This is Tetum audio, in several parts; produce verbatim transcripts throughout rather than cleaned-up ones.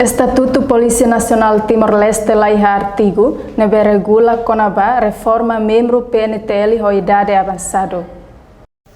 Estatutu Polísia Nasionál Timor-Leste la iha artigu ne'ebé regula kona-ba reforma membru P N T L ho idade avansadu.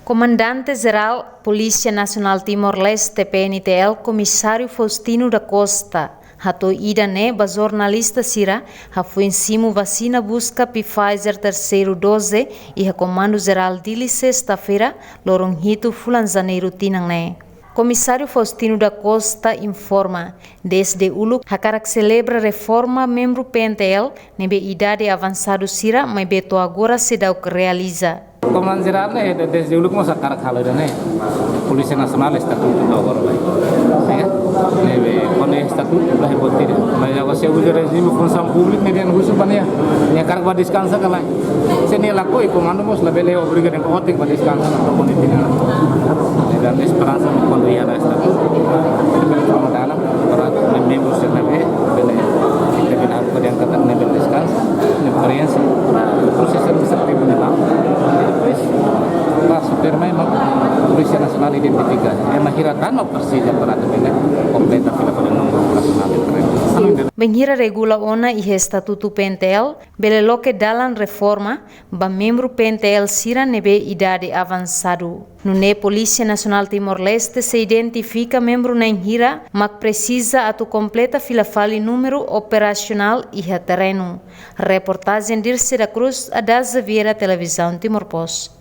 Komandante Jerál Polísia Nasionál Timor-Leste, P N T L, Komisáriu Faustino da Costa, hato'o ida-ne'e ba jornalista sira hafoin simu vasina buska Pfizer terseiru doze iha Komandu Jerál Dili, sesta-feira, loron hitu fulan Janeiru tinan ne'e. Komisáriu Faustino da Costa informa, dezde uluk hakarak selebra reforma membru P N T L ne'ebé idade avansadu sira, maibé to'o agora seidauk realiza. Komandu Jerál ne'e, de-, dezde uluk mós hakarak halo ida-ne'e. Polísia Nasionál estatutu to'o agora, ya. Ne'ebé, kuandu estatutu, la iha buat ida. Mas agora se uza rejime funsaun públika, ne'e dehan husu ba nia. Nia hakarak bá deskansa ka lae. Se nia lakohi, komandu mós labele obriga dehan katak bá deskansa, la pode tinan. Ne'e dehan esperansa kuandu iha estatutu, bele fó dalan para membru sira ne'ebé, bele, ita bele halo dehan katak ne'e bele deskansa, ne'e preenxe prosesu administrativu ne'ebá. Depois, pasu terma ema Polísia Nasionál identifika ema hira tan no presiza para atu bele kompleta fila-fali númeru operasionál de terrenu. Anu ida. Bainhira regula ona iha estatutu P N T L, bele loke dalan reforma ba membru P N T L sira ne'ebé idade avansadu. Nune'e Polísia Nasionál Timor-Leste sei identifika membru na'in hira mak presiza atu kompleta fila-fali númeru operasionál iha terrenu. Reportajen Dirce da Cruz, Adasa Vieira, Televizaun Timor Post.